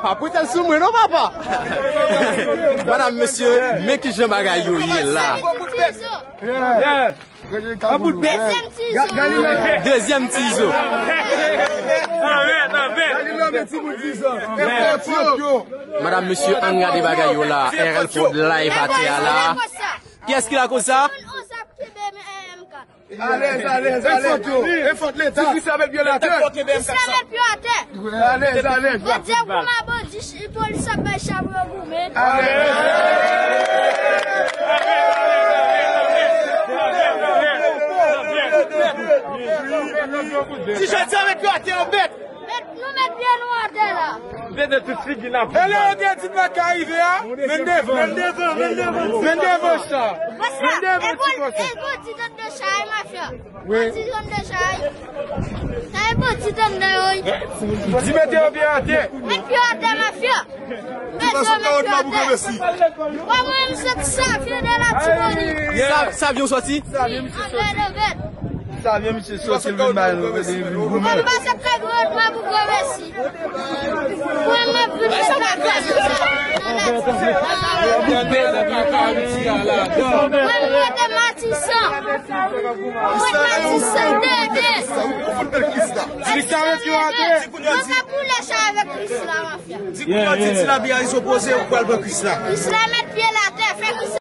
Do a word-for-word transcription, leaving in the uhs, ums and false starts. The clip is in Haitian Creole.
Pa pote l sou mwen non, papa. Madam, mesye, men ki jan bagay yo ye la. Dezyèm ti zo. Dezyèm ti zo. Madam, mesye, ann gade bagay yo la. R L Prod live atè a la. Kiyès ki lakoz sa? Alèz, alèz, alèz. E fòt yo. E fòt Leta. Ti Kris la met pye l atè. Kris la met pye atè. Alèz, alèz. Bondye goumen, Bondye, polis ap bay chapo yo goumen. Alèz. Ti Jodi a met pye atè, yon bèt. Met, nou met pye nou atè la. Vede tout figi n ap. E lè yo te di n pa ka rive a, men devan. Men devan, men devan. Men devan sa. Men devan ti kòsè. E bandi tande chay, mafya. Wi. Bandi tande chay. Sa e bandi tande yo. Di mete yo pye atè. Met pye atè, mafya. Met yo, met pye atè. Wè mwen, m sot Savyen de Latibonit. Sa, Savyen w sòti? Savyen, misye sòti. Sa vyen misye sòti, l vin bay, l vin goumen. Mwen pase Pègwòd, mwen pou gwo mèsi. Mwen, mwen vin met bagay nan Latibonit. Mwen, mwen te Matisan. Mwen Matisan, dede. Kris la met yo atè. Mwen ka boule chay avèk Kris la, mafya. Di kounye a, di ti labi a, izo poze, ou pral pran Kris la. Kris la met pye l